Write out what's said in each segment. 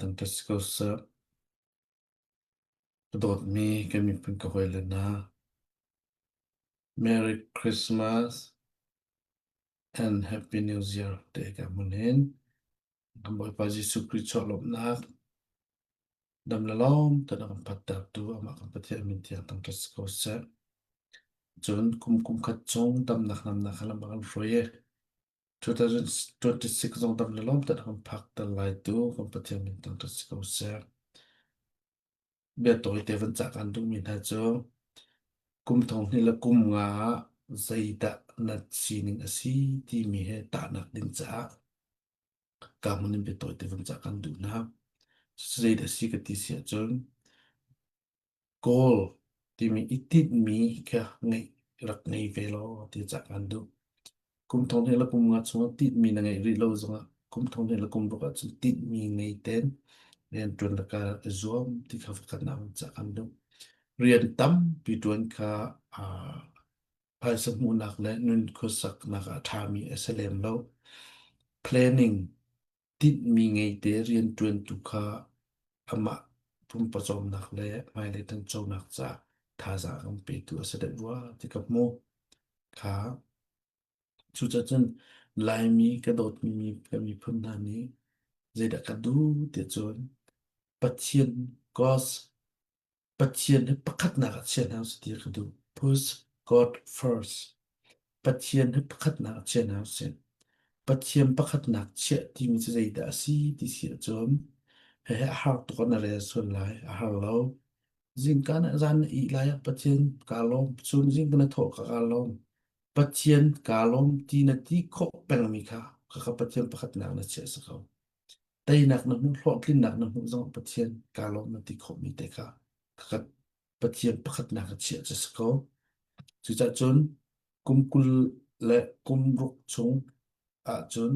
Thangṭhat si ko seh. Ka dawtmi kan miphun ka hawile hna, Merry Christmas and Happy New Year te ka hmun hin. Kan Bawipa Jesuh Khrih chuah lawmhnak dam le lawm ten a kan phattertu amah kan Pathian min tiang thangṭhat si ko seh. Cun kum kum khat chung damnak namnak kha lam a kan hruai i 2026 zong dam le lawm ten a kan phak ter lai tu kan Pathian min thangṭhat si ko seh. Bia tawite van cah kan duhmi hna cu kum thong hnih le kum nga ah zeidah na sining a si timi he tahnak ding caah ka hmun in bia tawite van cah kan duh hna. Zeidah a si ka ti si ahcun Kawl timi i tinhmi kha ngeih rak ngei ve law ti cah kan duh. Kum thong hnih le kum nga chungah tinhmi na ngeih rih lo zongah kum thong hnih le kum ruk ahcun tinhmi ngei ten rianṭuan le ka i zuam ti kha pakhatnak in cah kan duh. Rian tampi ṭuan kha aa phaisa hmuhnak le nun khuasaknak ah a ṭhami a si lem lo. Planning tinhmi ngeite rianṭuantu kha amah pumpak le hmailei ṭhanchonak caah thazaang an petu a si deuh rua ti ka hmuh. Kha cucaah cun Laimi ka dawtmi mi ka miphun hna nih zeidah ka duh ti cun Pathian cause Pathian hi pakhatnak ah chia hna usih ti ka duh. Put God first. Pathian hi pakhatnak ah chia hna usih. Pathian pakhatnak chiah timi cu zeidah a si ti si ahcun hihi a har tuk ah na rel sual lai. A har lo. Zingka na zan na ih lai ah Pathian kaa lawm. Chun zing ka na thawh ka kaa lawm. Pathian kaa lawm ti na ti khawh pengmi kha khakha Pathian pakhatnak na chiah si ko. Teinak na hmuh, hlawhtlinnak na hmuh zong Pathian kaa lawm na ti khawhmi te kha khakha Pathian pakhatnak a chiah cu si ko. Cucaah cun kum 20 le kum ruk chung ahcun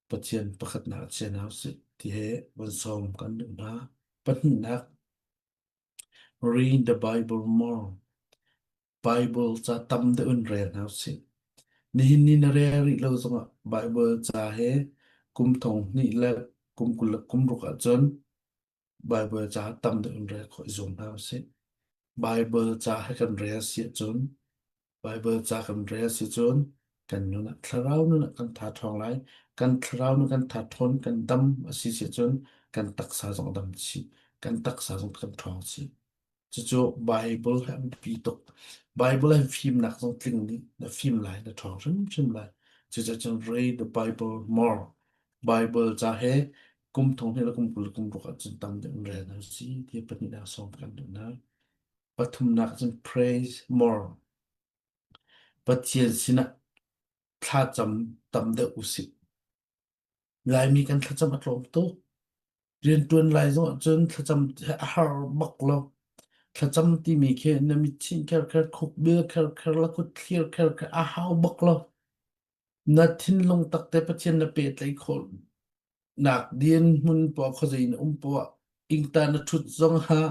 Pathian pakhatnak a chia hna usih ti he von sawm kan duh hna. Pahnihnak, read the Bible more. Bible ca tam deuh in rel hna usih. Nihin ni na rel rih lo zongah Bible ca he kum thong hnih le kum 20 le kum ruk ahcun Bible ca tam deuh in rel khawh i zuam hna usih. Bible ca he kan rel si ahcun Bible ca kan rel si cun kan nun ah thlarau nun ah kan tha ṭhawng lai. Kan thlarau nun kan tha ṭhawn, kan dam a si si cun kan taksa zong a dam chih. Kan taksa zong kan ṭhawng chih. Cucu Bible hi a biapi tuk. Bible hi fimnak zong tling dih. Na fim lai, na ṭhawng hrimhrim lai. Cucaah cun read the Bible more. Bible ca he kum thong hnih le kum 20 le kum ruk ahcun tam deuh in rel hna si ti pahnihnak sawm kan duh hna. Pathumnak cun praise more. Pathian sinah thlacam tam deuh usih. Laimi kan thlacam a tlawm tuk. Rianṭuan lai zong ahcun thlacam a har bak lo. Thlacam timi khi na mitchinh kherkher, khukbil kherkher, la kut thlir kherkher a hau bak lo. Na thinlung takte Pathian na pehtlaih khawh nak din hmun poah khuazei na um poah ingta na ṭhut zong ah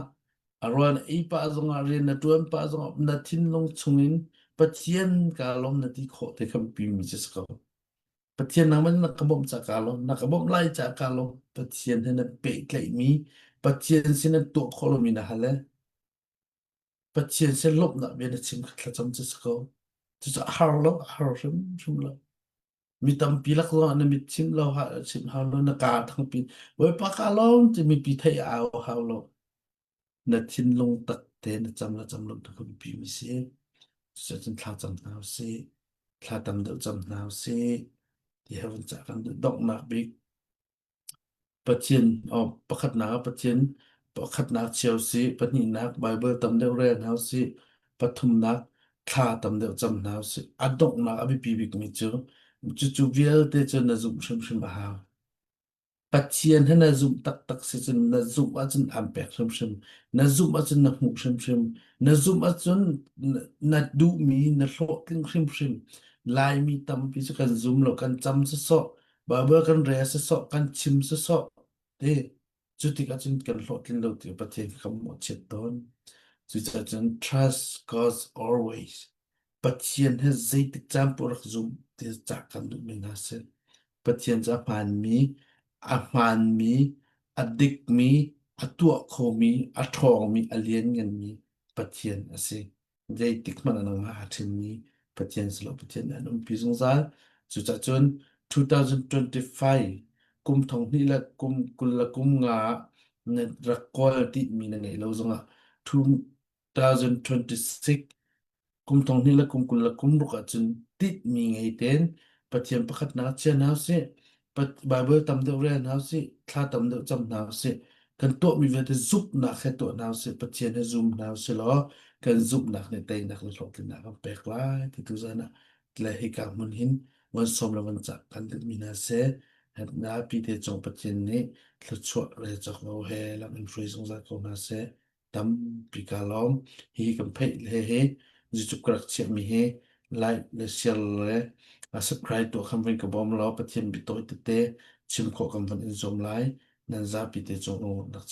a ruan ei pah zongah rian na ṭuan pah zongah na thinlung chungin Pathian kaa lawm na ti khawh te kha biapi mi cu si ko. Pathian nangmah na ka bawmh caah kaa lawm, na ka bawmh lai caah kaa lawm. Pathian he na pehtlaihmi, Pathian sin na tuah khawh lomi na hal e. Pathian sin lawmhnak bia na chim kha thlacam cu si ko. Cucu a har lo, a har hrimhrim lo. Mi tampi lak zongah na mit chim lo, ha chim hau lo, na kaa thangpi. Bawipa kaa lawm ti mipi theih a au hau lo. Na thinlung tak te na cam la cam lo tu ka biapi mi si. Cucun thla cam hna usih. Thla tam deuh cam hna usih. Ti he vun cah kan duh donghnak bik. Pathian oh, pakhatnak ah Pathian pakhatnak chia usih, pahnihnak Bible tam deuh rel hna usih, pathumnak thla tam deuh cam hna usih. A donghnak a biapi bikmi cu cucu vialte cu na zumh hrimhrim a hau. Pathian hi na zumh taktak si cun na zumh ahcun aan pek hrimhrim. Na zumh ahcun na hmuh hrimhrim. Na zumh ahcun na, na duhmi na hlawhtling hrimhrim. Laimi tampi cu kan zum lo, kan cam sawsawh, Bible kan rel sawsawh, kan chim sawsawh. Ti cu tikah cun kan hlawhtlin lo ti Pathian kha kan mawhchiat tawn. Cucaah cun trust God always. Pathian hi zeitik caan paoh rak zum ti cah kan duhmi hna si. Pathian cu a hmaanmi, a hmaanmi, A dikmi, a tuah khomi, a ṭhawngmi, a liannganmi Pathian a si. Zeitik hmanh ah nangmah aa ṭhenmi Pathian si lo, Pathian nih an umpi zungzal. Cucaah cun 2025 kum thong hnih le kum 20 le kum nga ah na rak kawl timi na ngeih lo zongah 2026 Kum thong hnih le kum 20 le kum ruk ahcun tinhmi ngei tein Pathian pakhatnak chia hna usih, Baibal tam deuh rel hna usih, thla tam deuh cam hna usih, kan tuahmi vialte zumhnak he tuah hna usih, Pathian he zum hna usih law kan zumhnak nih teinak le hlawhtlinnak kan pek lai ti tu zan ah le hika hmun hin van sawm le van cah kan duhmi hna seh. Na pi te cung Pathian nih thluachuah le cawk lo he lam in hruai zungzal ko hna seh. Tampi kaa lawm. Hihi kan pheih le hi YouTube ka rak chiahmi hi like le share le subscribe tuah khan van ka bawm law Pathian biatawi tete chim khawh kan van in zuam lai. Nan zapi te cung rak.